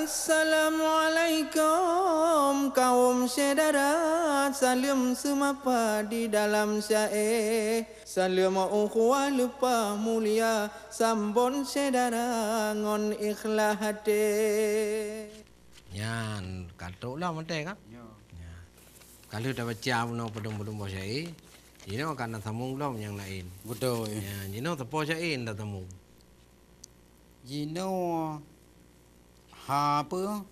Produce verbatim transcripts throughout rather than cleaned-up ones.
Assalamualaikum kaum syedara, saleuem seumapa di dalam syae. Saleuem ukhuwah leupah mulia, sambot syedara ngon ikhlas até. Nyan, ka trok lom até ka? Ya. Ya. Ka lheueh tabaca bunoe padum-padum boh syae, jinoe ka na sambong lom nyang laén. Beutôi. Ya, jinoe sapo syae nyang tasambong? Jinoe ha-, apa?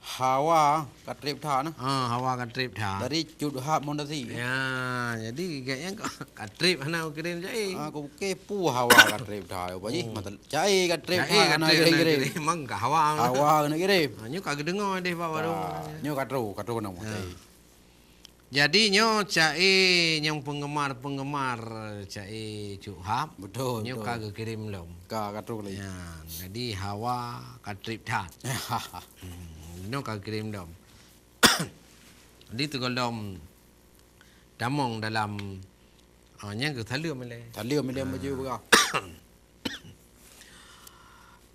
Hawa ka treb that nah. Ah, hawa ka treb that. Dari Cut Hab Mondasi. Ya, jadi gobnyan ka, ka treb hana geukirém syae. Ah, ka buke pu hawa ka treb that. Apa jih? Oh. Mata syae ka treb that, hana geukirém. Memang ka hawa. Hawa hana geukirém. Ah, nyoe ka geudeungoe deh bak warong. Ah, nyoe ka trok, ka trok nama syae. Jadi nyoe syae nyang peunggemar-peunggemar syae Cut Hab. Beutôi, nyoe beutôi. Ka geukirém lom. Ka, ka trok lé. Ya, jadi hawa ka treb that. Hmm, nyoe ka geukirém lom. Jadi sigohlom tamong dalam, ah, nyan keuh saleuem ilée. Saleuem ilée baju peugah.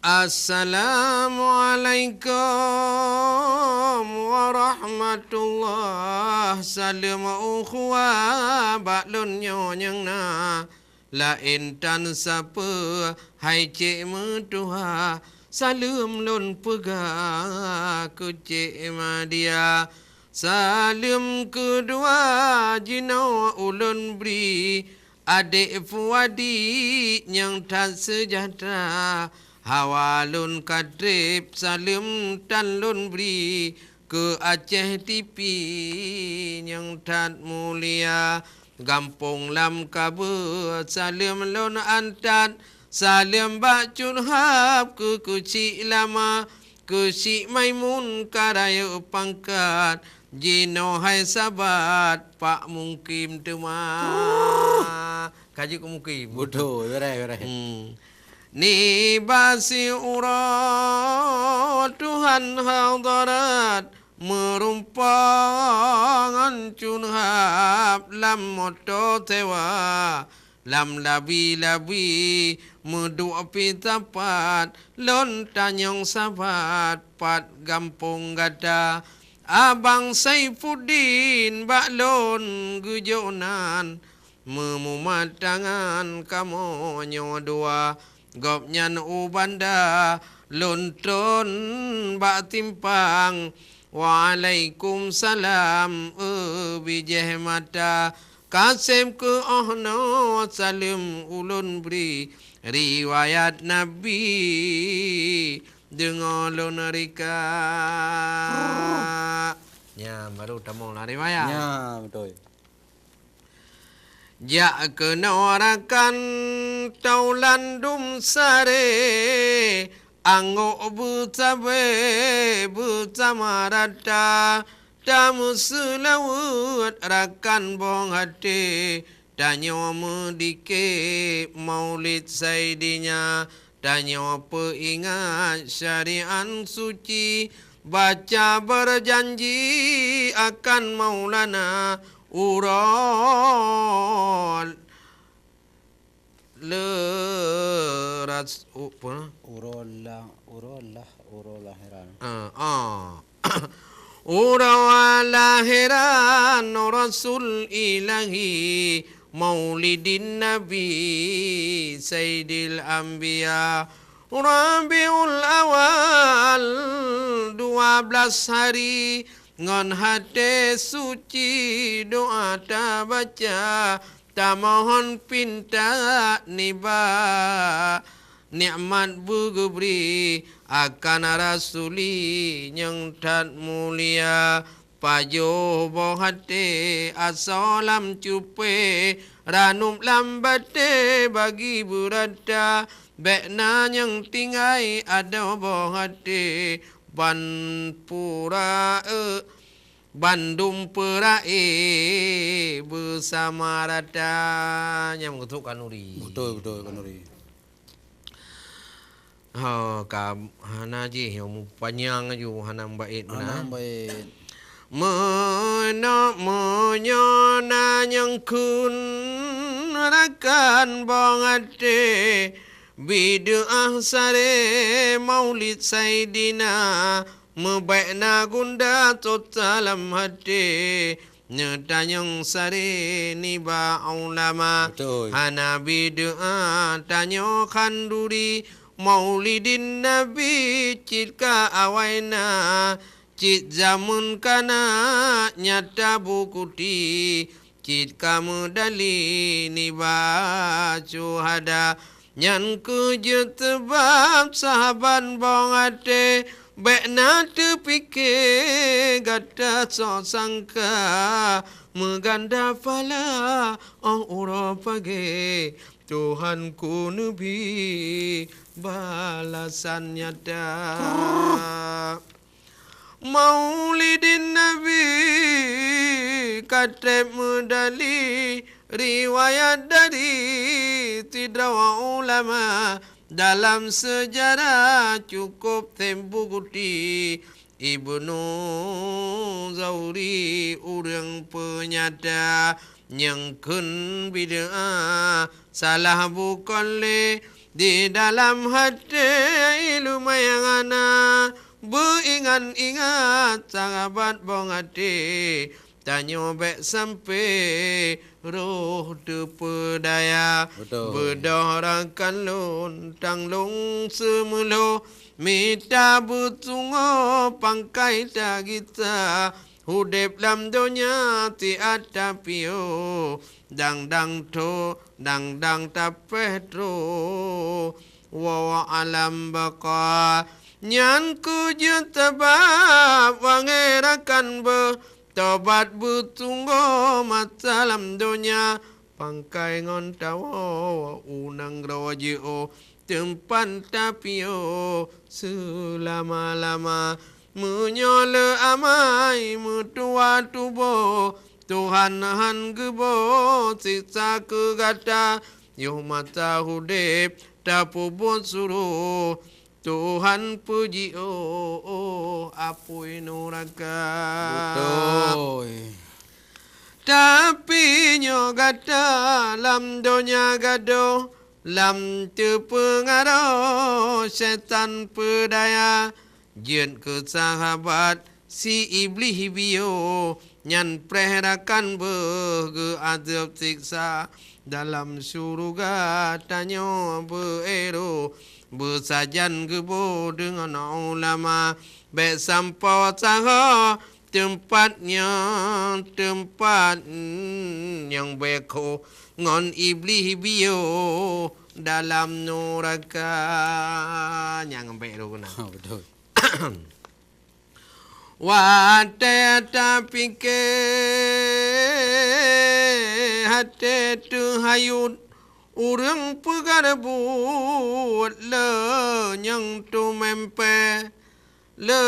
Assalamualaikum warahmatullah. Saleuem ukhuwah bak lôn nyoe nyang na laén tan sapeue, hai cék meutuha. Saleuem lôn peugah keu cék Madia. Saleuem keudua jinoe ulôn bri Adék Fuadi nyang that seujahteura, hawa lôn ka treb saleuem tan lôn bri keu Aceh T V nyang that mulia. Gampông lam kabeue saleuem lôn antat, saleuem bak Cut Hab keu keuchik lama. Keuchik Maimun ka rayeuk pangkat, jinoe hai sabat Pak Mukim teuma. Ka jeuet keu Mukim. Beutôi, beureh, beureh. Hmm. Nibak siuroe Tuhan hadarat, meurumpok ngon Cut Hab lam moto sewa. Lam labi-labi meuduek pih sapat, lôn tanyong sabat pat gampông gata. Abang Saifuddin bak lôn geujok nan, meumumat tangan kamoe nyoe dua. Gobnyan u banda, lôn tron bak simpang. Waalaikumsalam, eu bijéh mata. Kaseb keu 'oh noe saleuem ulôn bri, riwayat Nabi deungoe lôn rika. Nyan baru tamong lam riwayat. Nyan, beutôi. Jak keunoe rakan taulan dum saré, anggok beusabe beusama rata, tameuseulaweuet rakan boh até, tanyoe meudike maulid Saidina, tanyoe peuingat syariat suci, baca beujanji akan Maulana uroe le ras-, u-, apa? Uroe la-, uroe lah, uroe lahiran. Ah, ah. Uroe lahiran Rasul Ilahi, Maulidin Nabi Saidil Anbiya. Rabiul Awal, dua belas hari, ngon haté suci doa tabaca, tamohon pinta nibak nikmat beugeubri akan Rasuli nyang that mulia. Pajoh boh até asoe lam cupé, ranup lam batée bagi beurata, bék na nyang tinggai adoe boh até, ban pura, eh, bandum peurae beusama rata. Nyang meukeusut khanuri. Beutôi, beutôi, khanuri. Ha, ka hana jih, mupanyang laju, hana meubaét meunan. Hana meubaét. Meunoe meunyoe na nyang kheun rakan boh até, Bid'ah saré maulid Saidina, meubék na gunda sota lam haté, neutanyong saré nibak ulama. Beutôi. Hana bid'ah tanyoe khanduri, maulidin Nabi cit ka awai na, cit zameun kana nyata bukeuti, cit ka meudali nibak syuhada. Nyan kheueh jeuet sabab sahabat bong até, bék na teupike gata sok sangka, meuganda pahala óh uroe pagée, Tuhan keuneubri balasan nyata. Maulidin Nabi ka treb meudali, riwayat dari sidroe ulama, dalam seujarah cukôp tem bukeuti. Ibnu Zauri ureuëng peunyata, nyang kheun bid'ah salah bukon lé, di dalam haté iéleumé nyang hana. Beuingat-ingat sahabat bong até, tanyoe bék sampoe roh teupeudaya. Beutôi. Beudôh rakan lôn, tanglông seumeulho, mita beutungoe pangkai tagita. Udeb lam donya siat tapiôh, dang-dang tho, dang-dang tapéh troh, woe alam baqa. Nyan kheueh jeuet sabab wangée rakan beuh, tobat beutungoe masa lam donya, pangkai ngon tawoe u nanggroe jiôh, teumpat tapiôh seulama-lama. Meunyoe le amai meutuha tuboh, Tuhan han geuboh siksa keu gata, yoh masa udeb tapeubuet suroh, Tuhan peujiôh apui nuraka. Beutôi. Tapi nyoe gata lam donya gadôh, lam teupeungaroh syaitan peudaya, jeuet keu sahabat si Iblih biyôh, nyan preh rakan beuh geuazeueb siksa. Dalam syuruga tanyoe beuéroh, beusajan geuboh deungon ulama. Bék sampoe sahoe teumpat nyan, teumpat nyang bék khoh ngon Iblih biyôh dalam nuraka. Nyang bék roh keunan. Ha, beutôi. Watée tapike haté teuhayut, ureuëng peugah buet le nyang teumeumpée, le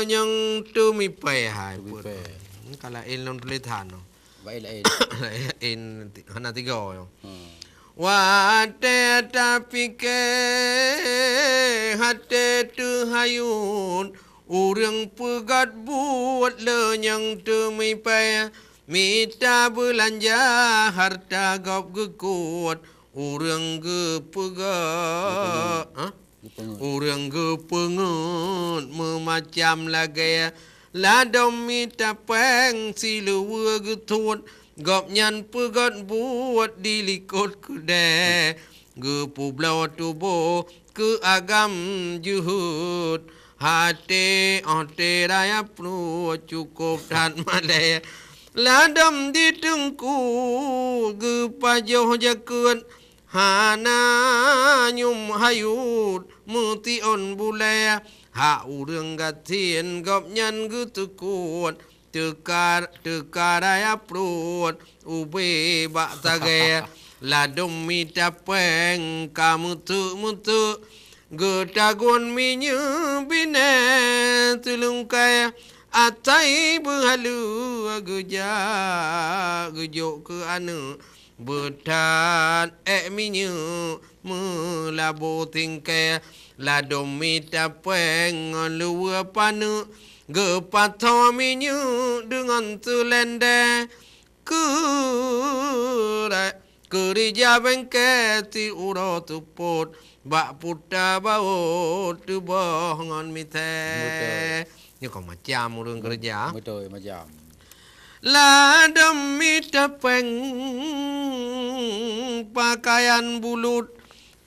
nyang teumipée hai. Teumipée. Peue? Ka laén lom tulésan nyoe. Baik laén. Laén, hana tiga nyoe. Hmm. Watée tapike haté teuhayut, ureuëng peugét buet le nyang teumipée, mita beulanja hareuta gob geukot, ureuëng geupeugét, Geupeungét. Hah? Geupeungét. Ureuëng geupeungét meumacam lagée ladôm mita péng siluweue geuthot, gobnyan peugét buet dilikot keudée, geupubloe tuboh keu agam jeuhet. Até óh té raya pruet cukôp that malée, ladôm di teungku geupajoh jakeuet. Hana nyum hayut meution bulée, hak ureuëng gasien gobnyan geuteukot, teuka, teuka raya pruet ubé bak tagée, ladôm mita péng ka meuteuk-meuteuk, geutagun minyeuk binéh teulungkai, asai beuhaleue geujak geujok keu aneuëk. Beuthat ék minyeuk meulabo tingkée, ladôm mita péng ngon luweue paneuk, geupasoe minyeuk deungon seulendée. Keu ra-, keurija béngké siuroe seupôt, bak puta baôt tuboh ngon misée. Beutôi. Nyoe kon macam ureuëng keureuja. Beutôi, macam. Ladôm mita péng pakaian bulut,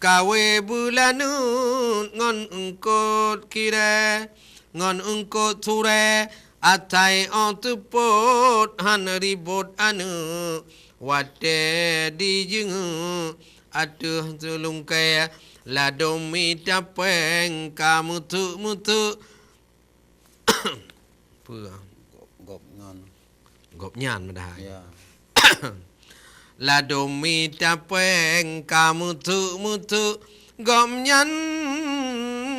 kawé beulaneut ngon eungkôt kirée, ngon eungkôt surée, asai óh seupôt hana ribot aneuëk, watée jijeungeuek ateueh teulungkée, ladôm mita péng ka meuteuk-meuteuk. Peue? Gob-, gobnyan. Gobnyan padahai. Ya. Ladôm mita péng ka meuteuk-meuteuk, gobnyan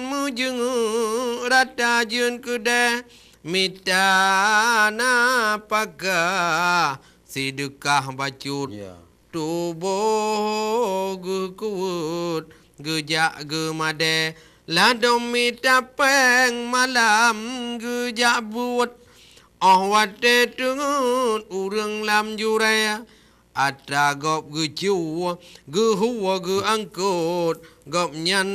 meujeungeuek rata jeuet keudeh, mita nafakah sideukah bacut. Ya. Tuboh geuh kuweuet, geujak geumadée, ladôm mita péng malam geujak buet. Óh watée teungeut ureuëng lam jurée, atra gob geucue, geuhue geuangkot, gobnyan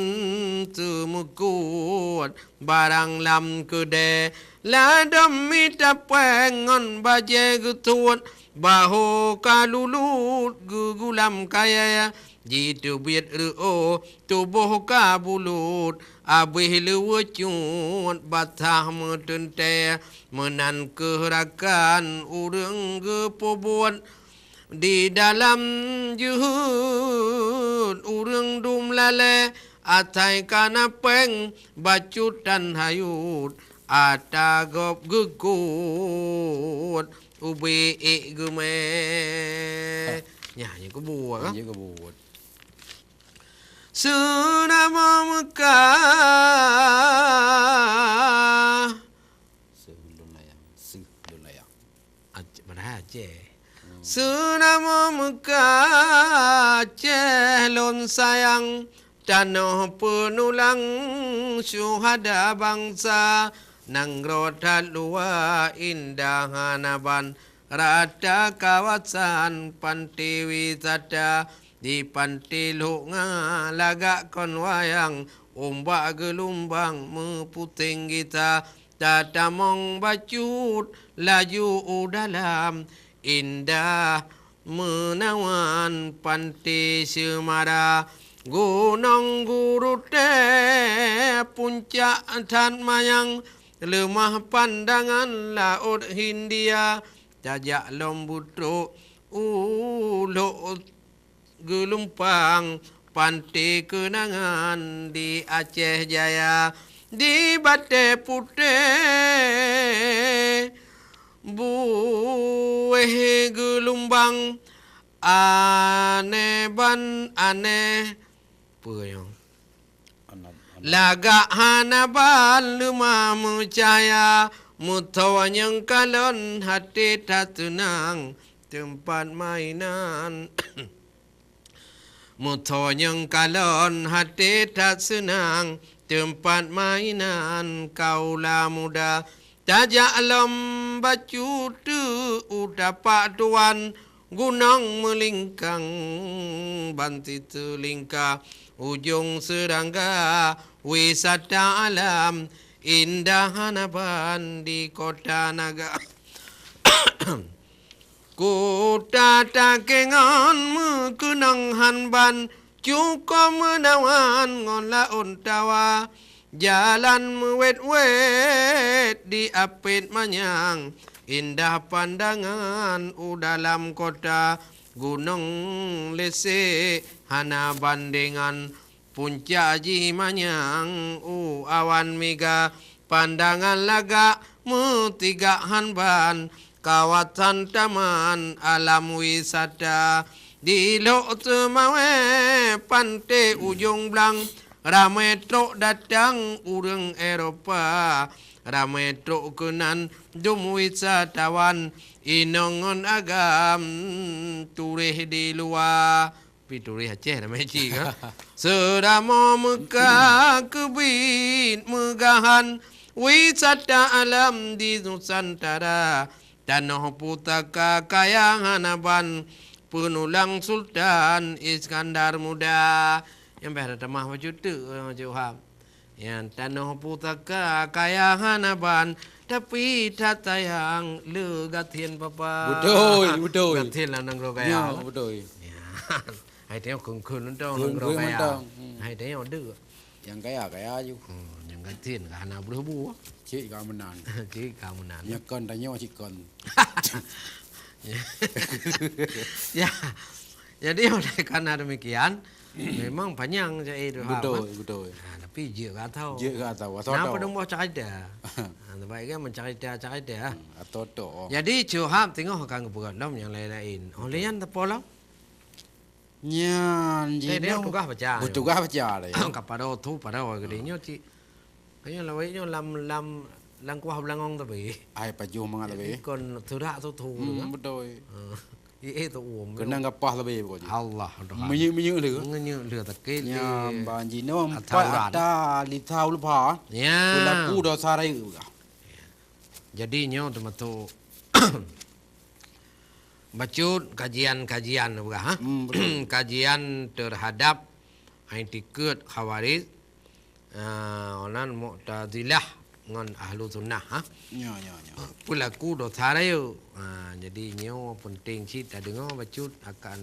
teumeukot barang lam keudée. Ladôm mita péng ngon bajée geutuet, bahô ka lulut geugulam kayée, jiteubiet reuôh tuboh ka bulut, abéh leuweue cut basah meuteuntée, meunan kheueh rakan ureuëng geupeubuet. Di dalam jeuhet ureuëng dum lalée, asai kana péng bacut tan hayut, atra gob geukot ubé ék geumé. Hah. Nyan, nyan keubuet, kan? Nyan keubuet. Seuramoe Meukah. Seuh lôn layang, seuh lôn layang. Ac-, padahai Aceh. Hmm. Seuramoe Meukah Aceh lôn sayang, tanoh peunulang syuhada bansa, nanggroe that luwa indah hana ban, rata kawasan panté wisata, di panté Lhok Nga lagak kon wayang, umbak geulumbang meuputéng gisa, tatamong bacut laju u dalam, indah meunawan panté Seumara, gunong gurutée puncak that manyang, leumah pandangan Laôt Hindia, tajak lom beutrok u Lhok Geulumpang, panté keunangan di Aceh Jaya, di Batée Putéh, buéh geulumbang, aneh ban aneh. Peue nyoe? Lagak hana ban leumah meucahya, meutoe nyang kalon haté that seunang, teumpat mainan. Meutoe nyang kalon haté that seunang, teumpat mainan kaula muda. Tajak lom bacut teuk u tapak tuan, gunong meulingkang ban siteulingka, ujong seurangga wisata alam, indah hana ban di Kota Naga. Kota Takée ngon meukeunong han ban, cukôp meunawan ngon laôt tawa. Jalan meuwét-wét di apét manyang, indah pandangan u dalam kota. Gunong Leusek hana bandengan, puncak jih manyang u awan miga, pandangan lagak meutigak han ban, kawasan taman alam wisata. Di Lhok Seumawé panté ujong blang, ramé trok datang ureuëng Eropa, ramé trok keunan dum wisatawan, inong ngon agam turéh di luwa. Pi turéh Aceh ramé cit ka. Seuramoe Meukah keubiet meugahan, wisata alam di Nusantara. Tanoh pusaka kaya hana ban, peunulang Sultan Iskandar Muda. Nyang beh tatamah bacut teuk, eh, Cik Wahab. Nyan tanoh pusaka kaya hana ban, tapi that sayang le gasien papa. Beutôi, beutôi. Gasien lam nanggroe kaya. Ya, beutôi. Ya. Hai teuh khun-khun mantong nanggroe kaya. Khun-khun mantong. Hmm. Hai teuh deuk. Nyang kaya, kaya aju. Hmm, nyang gasien ka hana breuh bu. Cit ka meunan. Cit ka meunan. Nyoe kon tanyoe cit kon. Ya. Jadi oleh karena demikian, memang panyang cak itu. Betul, betul. Ha, tapi jeuet ka tho. Jeuet ka tho. Atau na padum boh cerita. Ha, sebab kan mencerita-cerita. Hmm, atau tu. Jadi Cik Wahab teungoh akan geupeugah lom nyang lain-lain. Oleh nyan teupeu lom. Nyan, eh, dia jinoe tugaih baca, bertugaih baca lah, ya. Ka padum tu, padum geude nyoe cit. Kayaknya lawét nyoe lam, lam, lam kuah beulangong tapi. Ai pajoh mangat tapi. Kon surak tu tu. Hmm, betul. Ha. Ie tu um. Kena gapah tapi pokoknya. Allah, Tuhan. Minyeuk-minyeuk lé. Minyeuk lé sakit. Nyan, ban jinoe empat ata lisa ulfa. Ya. Pelaku dosa raya. Jadi nyoe termasuk bacut kajian-kajian peugah, ha? Hmm, betul. Kajian terhadap itikad Khawarij, ah, nan Mu'tazilah ngon Ahlu Sunnah, ha? Ya, ya, ya. Pelaku dosa raya. Ha, jadi nyoe penting cit tadeungoe bacut akan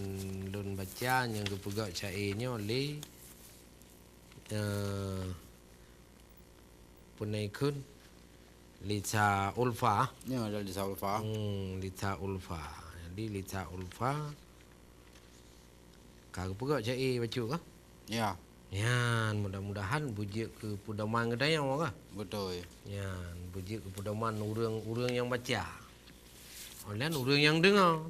lôn baca nyang geupeugah syair nyoe lé, eh, Peue nan kheun? Lisa Ulfa. Ya, ada Lisa Ulfa. Hmm, Lisa Ulfa. Jadi Lisa Ulfa ka geupeugah cak, eh, bacut kah? Ya. Nyan, mudah-mudahan beujeuet keu peudoman geutanyoe kah? Betul. Nyan, beujeuet keu peudoman ureueng-ureueng nyang baca. Oleh ureueng nyang deungoe.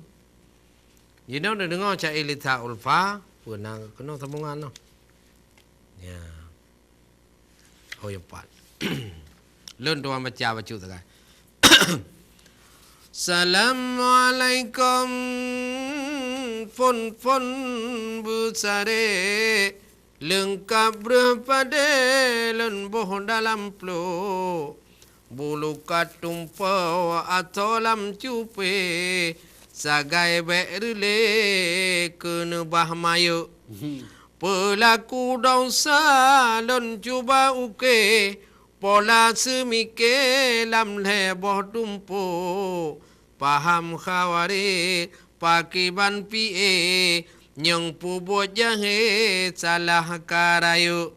Jinoe neudeungoe cak, eh, Lisa Ulfa, peue na keunoe sambungan noh. Ya. Oh, ya, pat. Lôn tuan baca bacut sagai. Assalamualaikum, phon-phon beusaré, leungkab breuh padé lôn boh dalam plôk. Bulu ka tumpôk atau lam cupé, sagai bék reulée keuneubah mayeuk. Peulaku desya lôn cuba uké, pola seumike lam lhée boh tumpôk. Paham Khawarij pakriban pié, nyang peubuet jahé salah ka rayeuk.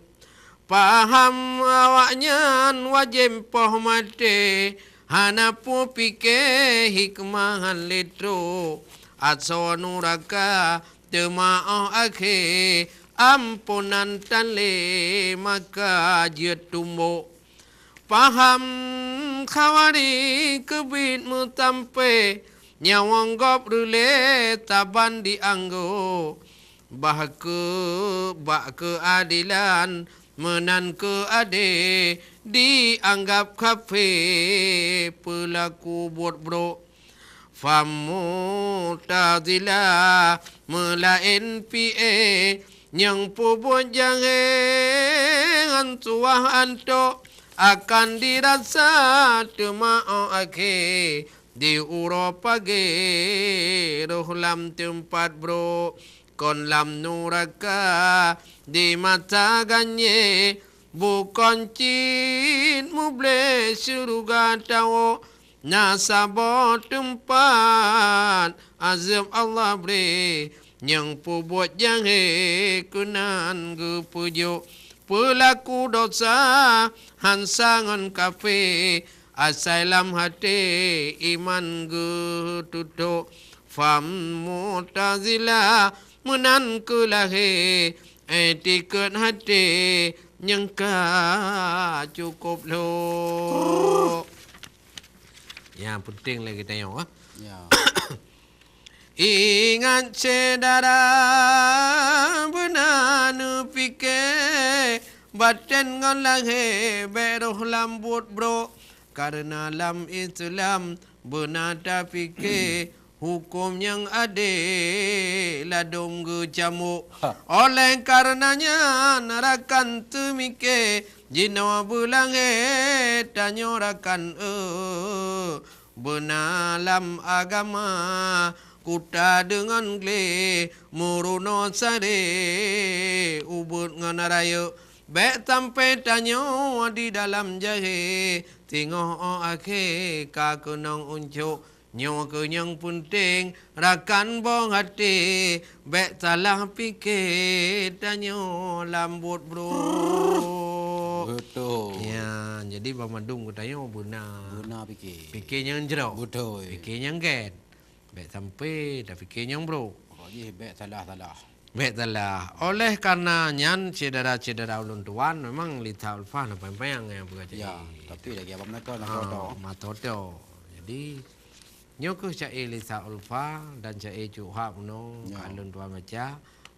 Paham awaknyan wajéb poh maté, hana peue pike hikmah han lé trok. Asoe nuraka teuma óh akhé, amponan tan lé maka jeuet tumbok. Paham Khawarij keubiet meusampé, nyawöng gob reulée saban dianggô. Bah keu bak keuadelan meunan keu adé dianggab kafé peulaku buet brok. Fam Mu'tazilah meulaén pié nyang peubuet jahé ngon suah antok akan dirasa teuma óh akhé di uroe pagée roh lam teumpat brok kon lam nuraka di masa ganyée bukon cit mublih syeuruga tawök. Na saboh teumpat azeueb Allah bri, nyang peubuet jahé keunan geupeujok. Peulaku desya hansa ngon kafé, asai lam até iman geututok. Fam Mu'tazilah meunan keu lahé, itikad até nyang ka cukôp lhok. Nyang peunteng lé geutanyoe, ah. Ya. Ingat syedara beuna neupike, baten ngon lahé bék roh lam buet brok. Kareuna lam Islam beuna tapike, huköm nyang adé ladôm geucamok. Ha. Oleh kareuna nyan rakan teumike, jinoe beulangé tanyoe rakan, eh, beuna lam agama kuta deungon glé, meurunoe saré ubeuet ngon rayeuk. Bék sampai tanyoe di dalam jahé, singoh óh akhé ka keunong uncok. Nyoe keuh nyang peunteng, rakan boh até, bék salah pike tanyoe lam buet brok. Beutôi. Ya, jadi banmandum geutanyoe beuna. Beuna pike. Pike nyang jroh. Beutôi. Pike nyang gét. Bék sampai tapike nyang brok. Pokok jih bék salah-salah. Bék salah. Oleh karena nyan, syedara-syedara ulôn tuan, memang Lisa Ulfa na panyang-panyang nyang peugah jadi. Ya, tapi lagi abang meunatoe, na Ha, foto. Matoto. Jadi, nyoe keuh syaé Lisa Ulfa dan syaé Cut Hak bunoe Ya. ka lôn tuan baca.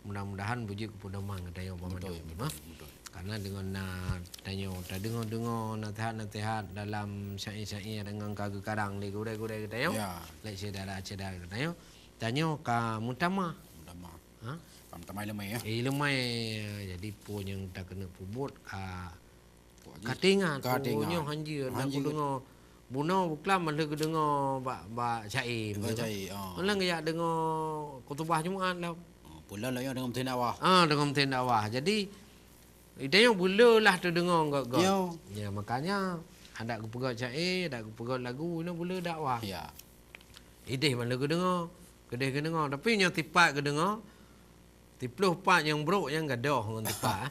Mudah-mudahan beujeuet keu peudoman geutanyoe Beutôi, banmandum, beutôi, ha? beutôi. Karena deungon na tanyoe tadeungoe-deungoe nasihat-nasihat dalam syaé-syaé deungon ka geukarang lé gurée-gurée geutanyoe, Ya. lé syedara-syedara geutanyoe, tanyoe ka meutamah. Meutamah. Ha? Ka meutamah ileumé, ya? Eh, ileumé, jadi peue nyang takeuneuk peubuet ka, Pokok ka jih teuingat, ka oh, teuingat. nyoe hanjeuet, Hanjeuet. Aku deungoe bunoe buklam, lheueh geudeungoe bak, bak syaé, Bak beutôi? syaé, oh. Lheueh geujak deungoe khutubah Jumat lom. Oh, peulom lom nyoe deungoe meuteun dakwah. Ah, deungoe meuteun dakwah. Jadi, Geutanyoe beuleu lah teudeungoe göt-göt. Yo. Ya, makanya adak geupeugöt syaé, adak geupeugöt lagu, inoe beuleu dakwah. Ya. Idéh ban lheueh geudeungoe, keudéh geudeungoe. Tapi nyoe sipat geudeungoe, siplôh pat nyang brok nyang gadôh ngon sipat, eh.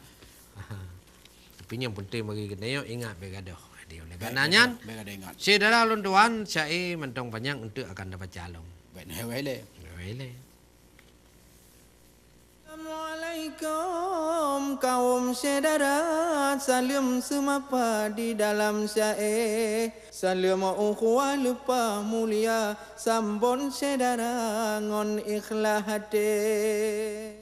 Tapi nyang penting bagi geutanyoe ingat bèk gadôh. Jadi, oleh Bèk karena gadôh, nyan, bèk gadôh ingat. Syedara lôn tuan, syaé mantong panyang eunteuk akan tabaca lom. Bèk neuhewai lé. Neuhewai lé. Assalamualaikum kaum syedara, saleuem seumapa di dalam syaé. Saleuem ukhuwah leupah mulia, sambot syedara ngon ikhlas até.